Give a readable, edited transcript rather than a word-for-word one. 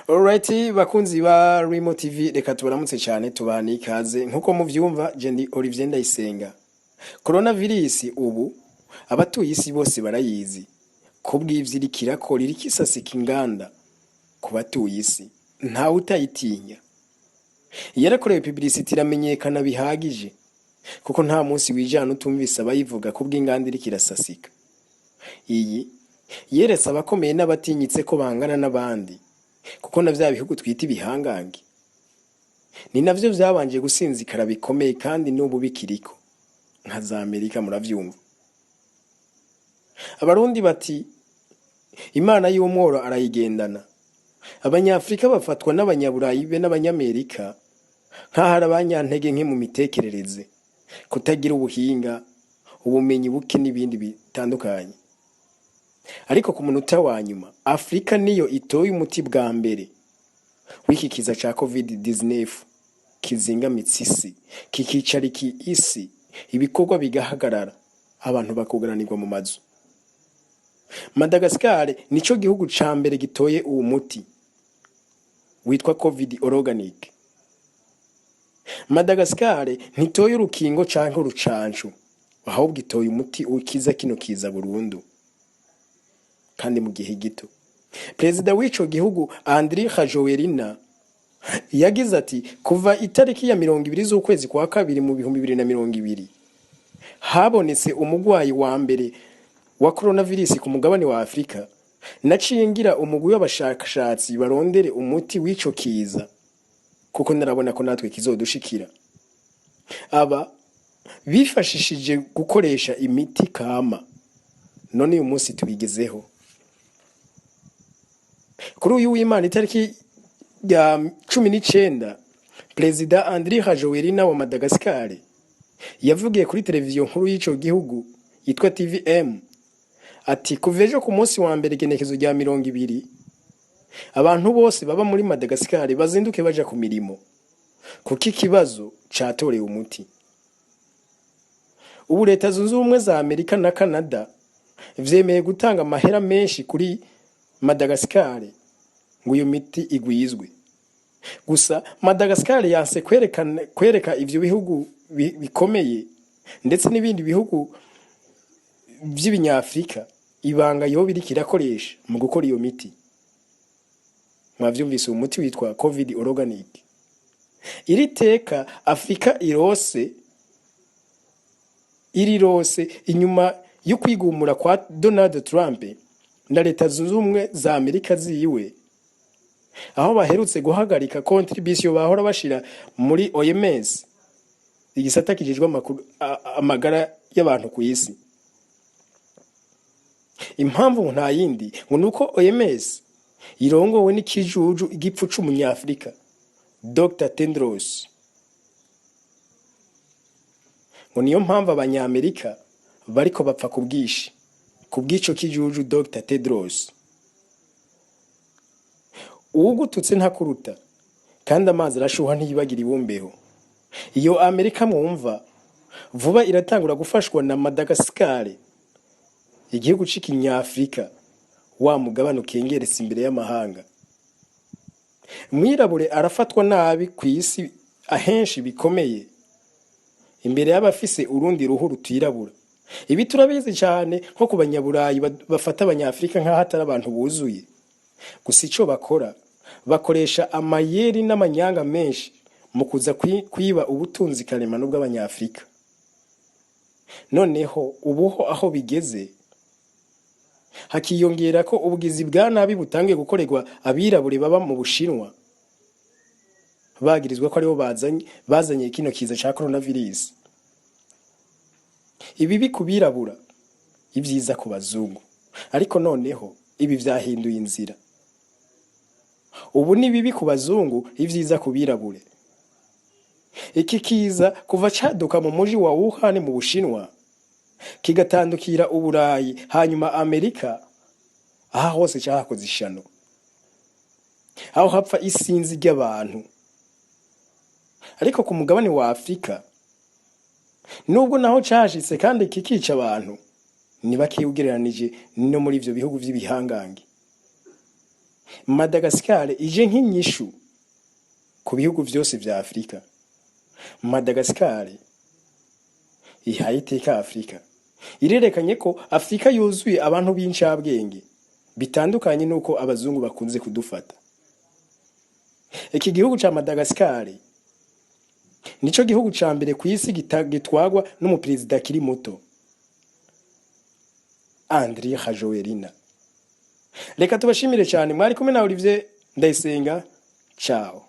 Alright, bakunzi ba Rimo TV, reka tubaramutse cyane, tubahane ikaze. Nkuko muvyumva, je ndi Olivier Ndayisenga. Coronavirus ubu abatuye isi bose barayizi. Kubw'ivyo iriko irakora, iriko isasika inganda ku batuye isi, ntawe utayitinya. Yarakorewe publicity, iramenyekana bihagije, kuko nta munsi wijana utumvise abayivuga kubw'inganda iriko irasasika. Iyi yeretse abakomeye n'abatinyitse ko bangana n'abandi, kuko na vya bihugu twita ibihangange ni navyo vyabanje gusinzikara bikomeye, kandi n'ubu bikiriko, nka za Amerika. Muravyumva, Abarundi bati: "Imana y'umworo arayigendana." Abanyafrika bafatwa n'Abanyaburayi be n'Abanyamerika nk'aho ari abanyantege nke mu mitekerereze, kutagira ubuhinga, ubumenyi buke n'ibindi bitandukanye. Ariko ku munota wa nyuma, Afurika niyo itoye umuti bwa mbere w'iki kiza ca COVID-19 kizingamitse isi, kikicarika isi, ibikorwa bigahagarara, abantu bakugaranirwa mu mazu. Madagascar nico gihugu ca mbere gitoye uwo muti witwa Covid Organic. Madagascar ntitoye urukingo canke urucanco, ahubwo itoye umuti ukiza kino kiza burundu kandi mu gihe gito. Perezida w'ico gihugu, Andry Rajoelina, yagize ati: "Kuva itariki ya 20 z'ukwezi kwa kabiri mu 2020 habonetse umugwayi wa mbere wa coronavirus ku mugabane wa Afrika, naciye ngira umugwi w'abashakashatsi barondere umuti w'ico kiza, kuko narabona ko natwe kizodushikira." Aba bifashishije gukoresha imiti kama, none uyu munsi tubigezeho. Kuri uyu w'Imana, itariki ya 19, Perezida Andry Rajoelina wa Madagascar yavugiye kuri televiziyo nkuru y'ico gihugu yitwa TVM ati: "Kuva ejo ku munsi wa mbere, igenekezo rya 20, abantu bose baba muri Madagascar bazinduke baja ku mirimo, kuko ikibazo catorewe umuti." Ubu Leta Zunze Ubumwe za Amerika na Canada vyemeye gutanga amahera menshi kuri Madagascar ngo iyo miti igwizwe. Gusa Madagascar yanse kwereka ivyo bihugu bikomeye ndetse n'ibindi bihugu vy'ibinyafrika ibanga yoba iriko irakoresha mu gukora iyo miti. Mwavyumvise, uwo muti witwa Covid Organic. Iri teka Afrika irose irirose inyuma yo kwigumura kwa Donald Trump na Leta Zunze Ubumwe za Amerika ziwe, aho baherutse guhagarika contribution bahora bashira muri OMS, igisata kijejwe amagara y'abantu ku isi. Impamvu nta yindi, ngo nuko OMS irongowe n'ikijuju, igipfu c'Umunyafrika, Dr Tedros. Ngo niyo mpamvu Abanyamerika bariko bapfa ku bwinshi ku bw'ico kijuju Dr Tedros. Uwugututse ntakuruta, kandi amazi arashuha ntiyibagira ibumbeho. Iyo Amerika mwumva vuba iratangura gufashwa na Madagascar, igihugu c'ikinyafrika, wa mugabane ukengeretse imbere y'amahanga. Mwirabure arafatwa nabi ku isi ahenshi bikomeye, imbere y'abafise urundi ruhu rutirabura. Ibi turabizi cyane nko ku Banyaburayi, bafata Abanyafrika nk'aho atari abantu buzuye. Gusa ico bakora, bakoresha amayeri n'amanyanga menshi mu kuza kwiba ubutunzi karemano bw'Abanyafrika. Noneho ubuho aho bigeze, hakiyongera ko ubugizi bwa nabi butangiye gukorerwa abirabure baba mu Bushinwa, bagirizwa ko aribo bazanye kino kiza ca coronavirus. Ibibi ku birabura, ibyiza ku bazungu. Ariko noneho ibi vyahinduye inzira, ubu ni bibi ku bazungu, ibyiza ku birabure. Iki kiza kuva caduka mu muji wa Wuhan mu Bushinwa, kigatandukira Uburayi, hanyuma Amerika, aha hose cahakoze ishano, aho hapfa isinzi ry'abantu. Ariko ku mugabane wa Afurika, nubwo naho cashitse kandi kikica abantu, ni bake ugereranije no muri ivyo bihugu vy'ibihangange. Madagascar ije nk'inyishu ku bihugu vyose vya Afrika. Madagascar ihaye iteka Afrika, irerekanye ko Afrika yuzuye abantu b'incabwenge, bitandukanye n'uko abazungu bakunze kudufata. Iki gihugu ca Madagascar nico gihugu ca mbere ku isi gitwagwa n'umuperezida akiri muto, Andry Rajoelina. Reka tubashimire cyane, mwari kumwe na Olivier Ndayisenga. Ciao.